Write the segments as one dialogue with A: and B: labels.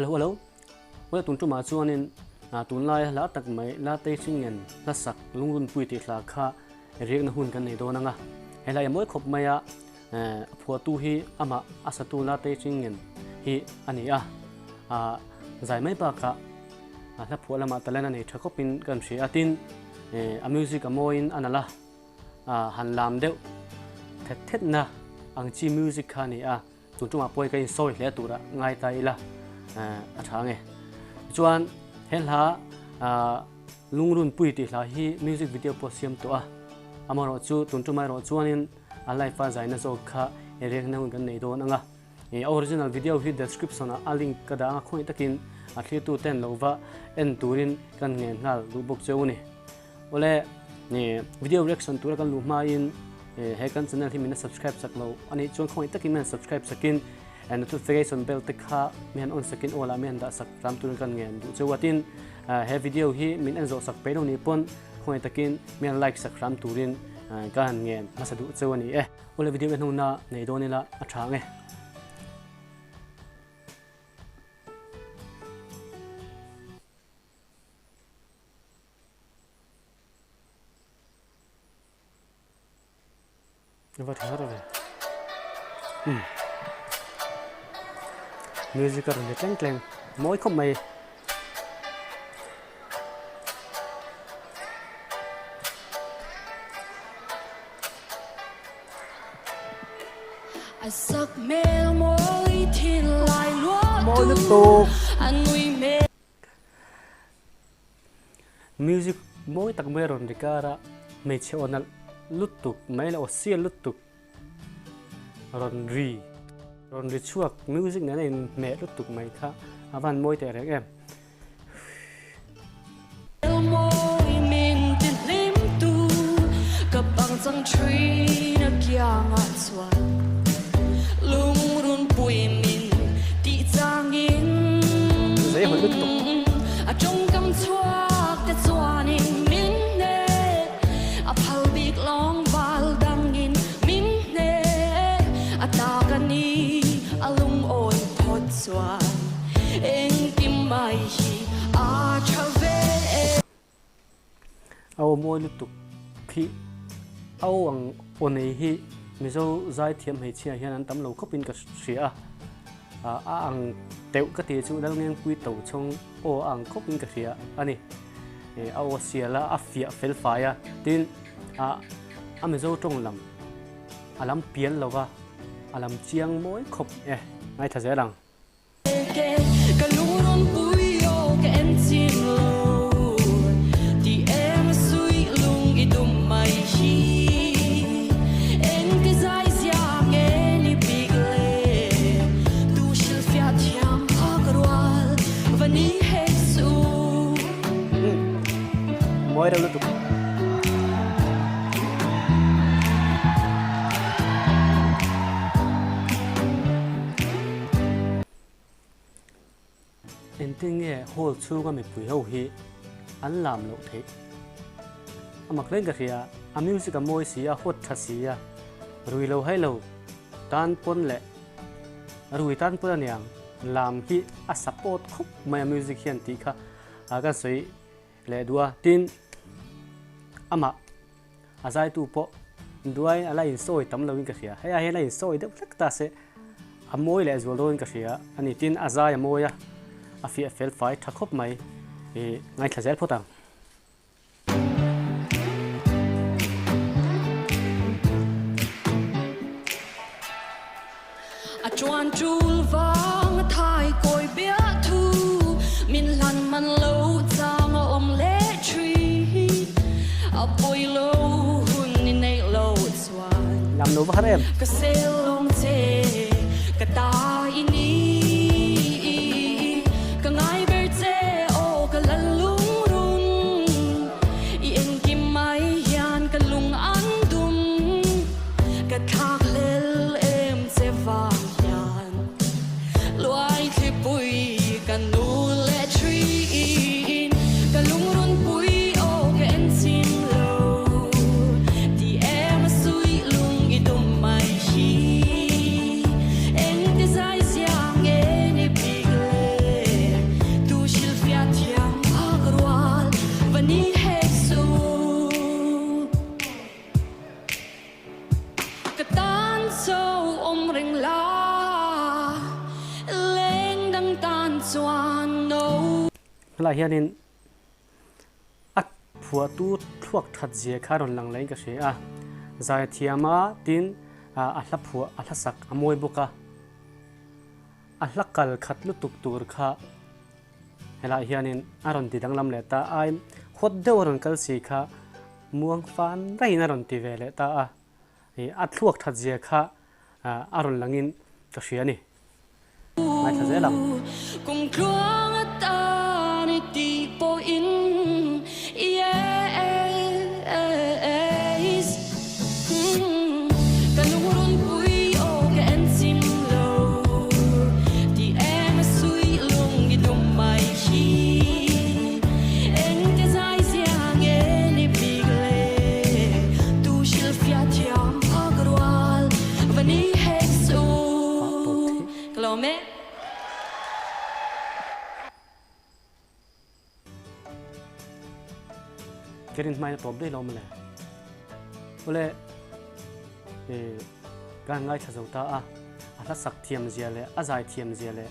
A: Hello hello Awle tun tumah chuanin tunlaia hla tak mai La Tei Hringen hlasak Lungrunpui tih hla kha riakna hun kan nei dawn ang a. He hla hi a mawi khawp mai a, a phuahtu hi amah a satu La Tei Hringen hi a ni a. Zai mai bakah hla phuah lamah talent a nei tha khawpin kan hria a, tin a music a mawiin a nalh a, han lam deuh thet thetna ang chi music kha a ni a. Tun tumah pawhin ka insawi hle turah ngai ta ila a tha nge. Tichuan he hla Lungrunpui tih hla hi music video pawh siam tawh a, amaherawh chu tun tumah erawh chuanin a live a zaina zawk kha riakna hun kan nei dawn ang a. A original video hi description ah a link ka dah ang a, khawngaih takin a thlirtu ten lo va en turin kan ngen nghal duh bawk cheu a ni. Awle video reaction tura kan luh hmain he kan channel hi min la subscribe sak lo a nih chuan khawngaih takin min han subscribe sakin notification bell te kha min han on sakin aw lah min han dah sak ram turin kan ngen duh cheu a tin he video hi min en zawh sak peih lo nih pawn khawngaih takin min han like sak hram turin ka han ngen hmasa duh cheu a ni e. Awle video en hnuna nei dawn ila a tha ang e. Va tha har ve. Um. Music a rawn ri tleng tleng. Mawi khawp mai.
B: A sak hmel mawi thin lai luah
A: Mawi
B: tu
A: lutuk.
B: a nui hmel.
A: Music mawi tak mai a rawn ri kar a, hmeichhe aw nalh lutuk mai leh aw sial lutuk rawn ri rawn ri chhuak music nen a inhmeh lutuk mai kha a van mawi teh reng em. Zei hawi lutuk. A aw mawi lutuk khi a aw ang aw nei hi Mizo zaithiam hmeichhia hian an tam lo khawpin ka hria a, a ang teuh ka ti chu Lalngengpui to chhawng aw a ang khawpin ka hria a ni. A aw sial a, a fiah fel fai a, tin a Mizo tawng lam a lam pial lo va, a lam chiang mawi khawp e, ngaithla zel ang. Mawi reuh lutuk. Engtin nge hall chhunga mipui ho hi an lam loh theih? A mak reng ka hria, a music a mawi si a, hot tha si a, rui lo hai lo tan pawn leh rui tan pawn aniang lam hi a support khawp mai a music hian tih kha kan sawi leh duh a, tin amah A zaitu pawh duai a la insawi tam loin ka hria. Hei ah hian a insawi deuh hlek ta se a mawi leh zual dawn ka hria a ni. Tin, a zai a mawi a, a fiah fel fai tha khawp mai. I ngaithla zel phawt ang.
B: A chuan tul vang a thai kawi biah thu min hlan man lo chang a awm leh thin a pawi lo hun i neih lo chuan
A: Lam lo va har em.
B: Ka sel lawng che ka ta i ni ka ngai ber che aw ka lal lungrun i engkim mai hian ka lung an dum. Ka thlak hlel em che vang hian luai thlipui ka nu leh thin ka lungrunpui aw ka en chim lo ti em a suih lung i dum mai hi. chuan no.
A: Helaiah hianin a phuahtu thluak that zia kha a rawn lang laiin ka hria a, zai thiama tin a hla phuah a hla sak a mawi bawk a, a hla kal khat lutuk tur kha helaiah hianin a rawn ti danglam leh ta a, hawt deuh a rawn kal si kha muang fan raiin a rawn ti ve leh ta a, a thluak that zia kha a rawn langin ka hria a ni. Ngaithla zel ang.
B: Kum tluang atan i tih pawhin yes Ka lungrunpui aw ka en chim lo Ti em a suih lung i dum mai hi Engte zai zia nge ni bik le Tu hrilhfiah thiam phak rual Va ni hek su Ka lawm e.
A: Ka rin hmain a tawp daih lo mawle. Awle ka han ngaithla zo ta a, a hla sak thiam zia leh a zai thiam zia leh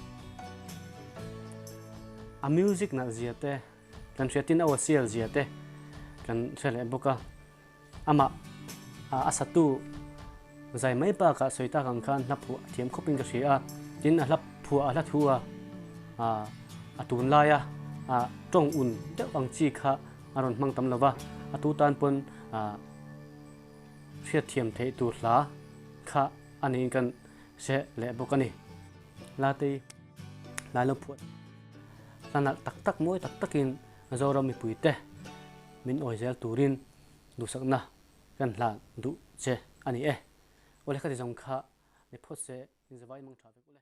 A: a music nalh zia te kan hriatin a aw sial zia te kan hre leh bawk a. Amah a satu zai mai bakah sawi tak ang khan hla phuah a thiam khawpin ka hria a, tin a hla phuah a hla thu a a tunlaia tawng un deuh ang chi kha a rawn hmang tam lo va, a tu tan pawn hriatthiam theih tur hla kha a niin kan hre leh bawk a ni. Latei hlai lo phuah hla nalh tak tak mawi tak takin Zoram mipuite min awi zel turin duhsakna kan hlan duh che a ni e. Awle khati zawng kha ni phawt se in zavai mang tha vek ule.